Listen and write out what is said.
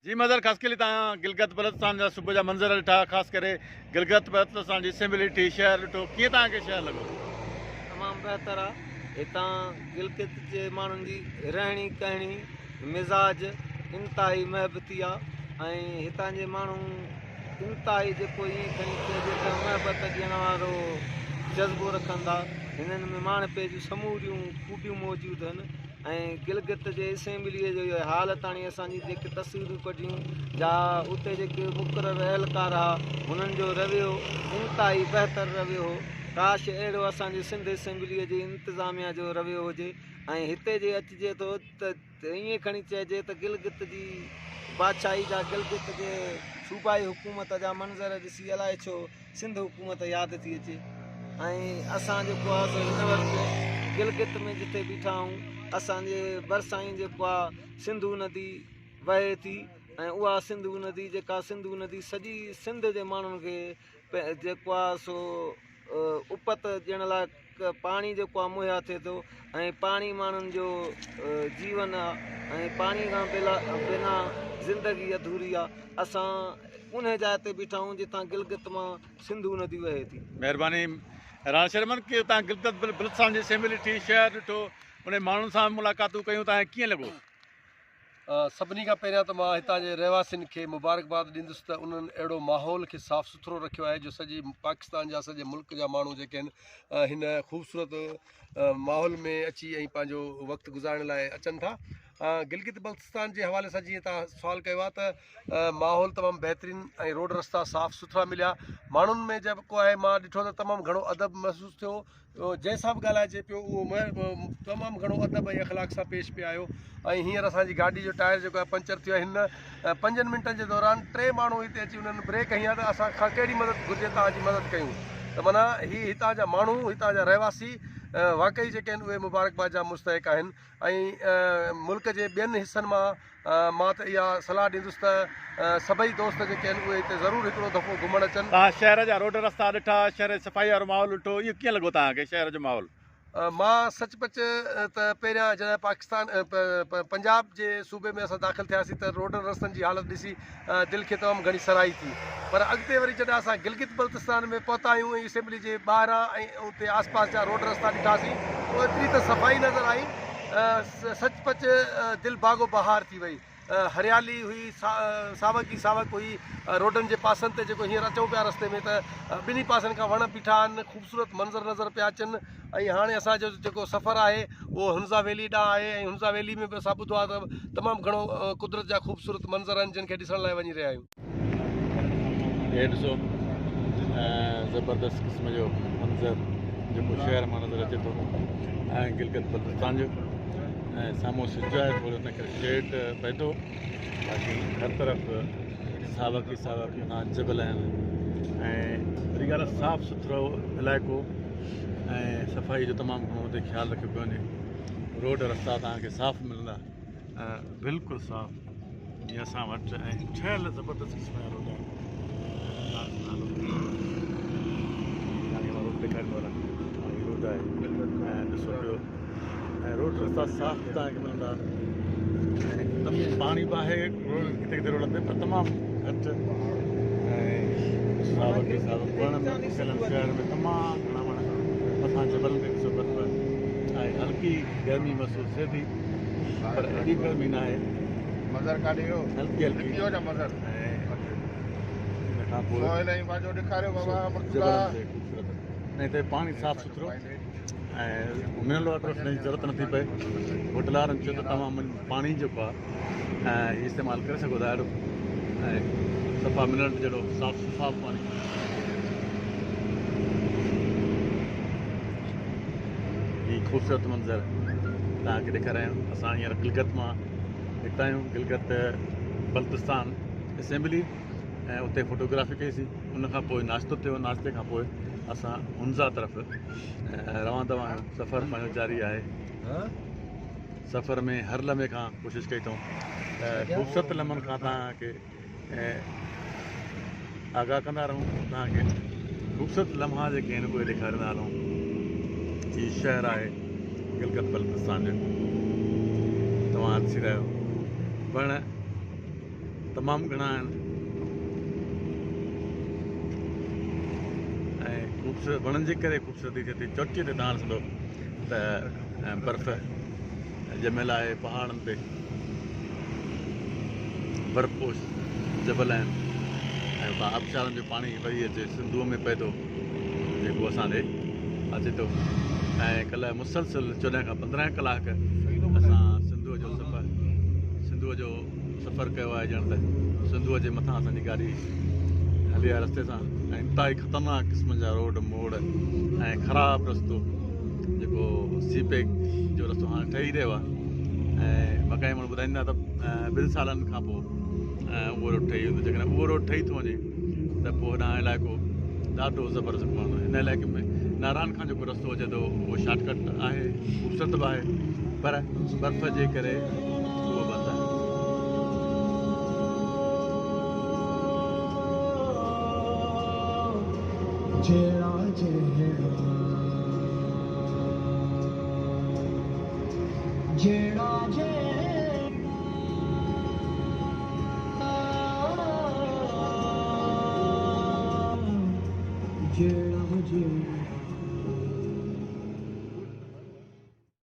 جي مظهر خاصخيلي توهان گلگت بلتستان جا صبح جا منظر ڏٺا خاص ڪري گلگت بلتستان جي اسيمبلي ڏٺي شهر ڏٺو ڪيئن توهان کي شهر لڳو؟ تمام بهتر آ هتان گلگت جي ماڻهن جي رهڻي ڪهڻي مزاج انتهائي محبتي آ ۽ هتان جي ماڻهو انتهائي جيڪو ائين کڻي چئجي ته محبت ڏيڻ وارو جذبو رکن ٿا هنن ۾ ماڻهپي جون سموريون خوبيون موجود آهن ۽ گلگت جي اسيمبليء جو اهو حال تاڻي اسان جون جيڪي تصويرون ڪڍيون جا اتي جيڪي مقرر اهلڪار ها انهن جو رويو انتهائي بهتر رويو هو ڪاش اهڙو اسان جي سنڌ اسيمبليء جي انتظاميا جو رويو هجي ۽ هتي جي اچجي ٿو ته ائين کڻي چئجي ته گلگت جي بادشاهي جا گلگت جي صوبائي حڪومت جا منظر ڏسي الائي ڇو سنڌ حڪومت ياد ٿي اچي ۽ اسان جيڪو آهي سو هن وقت گلگت ۾ جتي بيٺا آهيون اسان جي ڀرسان ئي جيڪو آهي سنڌو ندي وهي ٿي ۽ اها سنڌو ندي جيڪا سنڌو ندي سڄي سنڌ جي ماڻهن کي جيڪو آهي سو اپت ڏيڻ لاء پاڻي جيڪو آهي مهيا ٿئي ٿو ۽ پاڻي ماڻهن جو جيون آهي ۽ پاڻي کان بنا زندگي اڌوري آهي اسان انهي جاء تي بيٺا آهيون جتان گلگت مان سنڌو ندي وهي ٿي. مهرباني راڻا شيرمن ڪي تان گلگت بلتستان جي اسيمبلي ڏٺي شهر ڏٺو انهي ماڻهن سان به ملاقاتون ڪيون تان کي ڪيئن لڳو. سڀني کان پهريان ته مان هتان جي رهواسين کي مبارڪباد ڏيندس ته انهن اهڙو ماحول کي صاف سٿرو رکيو آهي جو سڄي پاڪستان جا سڄي ملڪ جا ماڻهو جيڪي آهن هن خوبصورت ماحول ۾ اچي ۽ پنهنجو وقت گذارڻ لاء اچن ٿا گلگت بلتستان جي حوالي سان جيئن تان سوال ڪيو آهي ته ماحول تمام بهترين ۽ روڊ رستا صاف سٿرا مليا ماڻهن ۾ جيڪو آهي مان ڏٺو ته تمام گهڻو ادب محسوس ٿيو جنهن سان به ڳالهائجي پيو اهو تمام گهڻو ادب ۽ اخلاق سان پيش پئي آيو ۽ هينئر اسان جي گاڏي جو ٽائر جيڪو آهي پنچر ٿيو آهي هن پنجن منٽن جي دوران ٽي ماڻهو هتي اچي انهن بريڪ هنيا ته اسان کان ڪهڙي مدد گهرجي توهان جي مدد ڪيون ته معنيٰ هي هتان جا ماڻهو هتان جا رهواسي واقعي جيڪي آهن اهي مبارڪباد جا مستحق آهن ۽ ملڪ جي ٻين حصن مان مان ته اها صلاح ڏيندس ته سڀئي دوست جيڪي آهن اهي هتي ضرور هڪڙو دفعو گهمڻ اچن. توهان شهر جا روڊ رستا ڏٺا، شهر جي صفائي وارو ماحول ڏٺو، اهو ڪيئن لڳو توهان کي شهر جو ماحول؟ مان سچ پچ ته پهريان جڏهن پاڪستان پنجاب جي صوبي ۾ اسان داخل ٿياسين ته روڊن رستن جي حالت ڏسي دل کي تمام گهڻي سرهائي ٿي پر اڳتي وري جڏهن اسان گلگت بلتستان ۾ پهتا آهيون ۽ اسيمبلي جي ٻاهران ۽ اتي آس پاس جا روڊ رستا ڏٺاسين ته ايتري ته صفائي نظر آئي سچ پچ دل باغ و بهار ٿي وئي هريالي هئي ساوڪ ئي ساوڪ هئي روڊن جي پاسن تي جيڪو هينئر اچون پيا رستي ۾ ته ٻنهي پاسن کان وڻ بيٺا آهن خوبصورت منظر نظر پيا اچن ۽ هاڻي اسان جو جيڪو سفر آهي اهو هنزا ويلي ڏانهن آهي ۽ هنزا ويلي ۾ به اسان ٻڌو آهي ته تمام گهڻو قدرت جا خوبصورت منظر آهن جن کي ڏسڻ لاء وڃي رهيا آهيون. هي ڏسو زبردست قسم جو منظر جيڪو شهر مان نظر اچي ٿو ۽ گلگت بلتستان جو ۽ سامهون سج آهي ٿورو ان ڪري شيڊ پئي ٿو باقي هر طرف ساوڪ ئي ساوڪ مٿان جبل آهن ۽ وڏي ڳالهه صاف سٿرو علائقو ۽ صفائي جو تمام گهڻو اتي خيال رکيو پيو وڃي روڊ رستا توهان کي صاف ملندا بلڪل صاف جيئن اسان وٽ ۽ ٺهيل زبردست قسم جا روڊ آهن روڊ ڏيکاريندو هلان هي روڊ آهي ۽ ڏسو پيو ۽ روڊ رستا صاف توهان کي ملندا ۽ پاڻي به آهي روڊ ڪٿي ڪٿي روڊن تي پر تمام گهٽ ۽ ساوڪ ئي ساوڪ وڻ پکڙيل شهر ۾ تمام گهڻا وڻ مٿان جبلن تي ڏسو برف آهي هلڪي گرمي محسوس ٿئي ٿي پر ايڏي گرمي نه آهي مظهر ڪاڏي ويو هلڪي هلڪي ويو جا مظهر ۽ ان کان پوء سهيل ۽ باجو ڏيکاريو بابا مرتضيٰ جبلن تي خوبصورت ۽ هتي پاڻي صاف سٿرو ۽ منرل واٽر وٺڻ جي ضرورت نٿي پئي هوٽل وارن چيو ته توهان پاڻي جيڪو آهي هي استعمال ڪري سگهو ٿا اهڙو ۽ صفا منرل جهڙو صاف شفاف پاڻي هي خوبصورت منظر توهان کي ڏيکاريان اسان هينئر گلگت مان نڪتا آهيون گلگت بلتستان اسيمبلي ۽ اتي فوٽوگرافي ڪئي سين ان کان پوء ناشتو ٿيو ناشتي کان پوء اسان هنزا طرف روان دوان آهيون سفر پنهنجو جاري آهي سفر ۾ هر لمحي کان ڪوشش ڪئي اٿئون ته خوبصورت لمحن کان توهان کي آگاهه ڪندا رهون توهان کي خوبصورت لمحا جيڪي آهن اهي ڏيکاريندا هلون هي شهر آهي گلگت بلتستان جو توهان ڏسي رهيا آهيو وڻ تمام گهڻا آهن ۽ خوبصورت وڻن جي ڪري خوبصورتي ٿئي ٿي. چوٽيء تي توهان ڏسندو ته برف ڄميل آهي پهاڙن تي، برف پوش جبل آهن ۽ اتان آبشارن جو پاڻي وهي اچي سنڌوء ۾ پئي ٿو جيڪو اسان ڏي اچي ٿو. ۽ ڪلهه مسلسل 14 کان 15 ڪلاڪ اسان سنڌوء جو سفر سنڌوء جو سفر ڪيو آهي، ڄڻ ته سنڌوء جي مٿان اسان جي گاڏي هلي آهي رستي سان. ۽ انتهائي خطرناڪ قسم جا روڊ موڙ ۽ خراب رستو جيڪو سي پيڪ جو رستو هاڻي ٺهي رهيو آهي ۽ مقامي ماڻهو ٻڌائيندا ته 2 سالن کان پوء اهو روڊ ٺهي ويندو. جيڪڏهن اهو روڊ ٺهي ٿو وڃي ته پوء هيڏانهن علائقو ڏاڍو زبردست پوندو. هن علائقي ۾ ناران کان جيڪو رستو اچي ٿو اهو شارٽ ڪٽ آهي، خوبصورت به آهي، پر برف جي ڪري اهو بند آهي. جهڙا جهڙا جهڙا جهڙا جهڙا.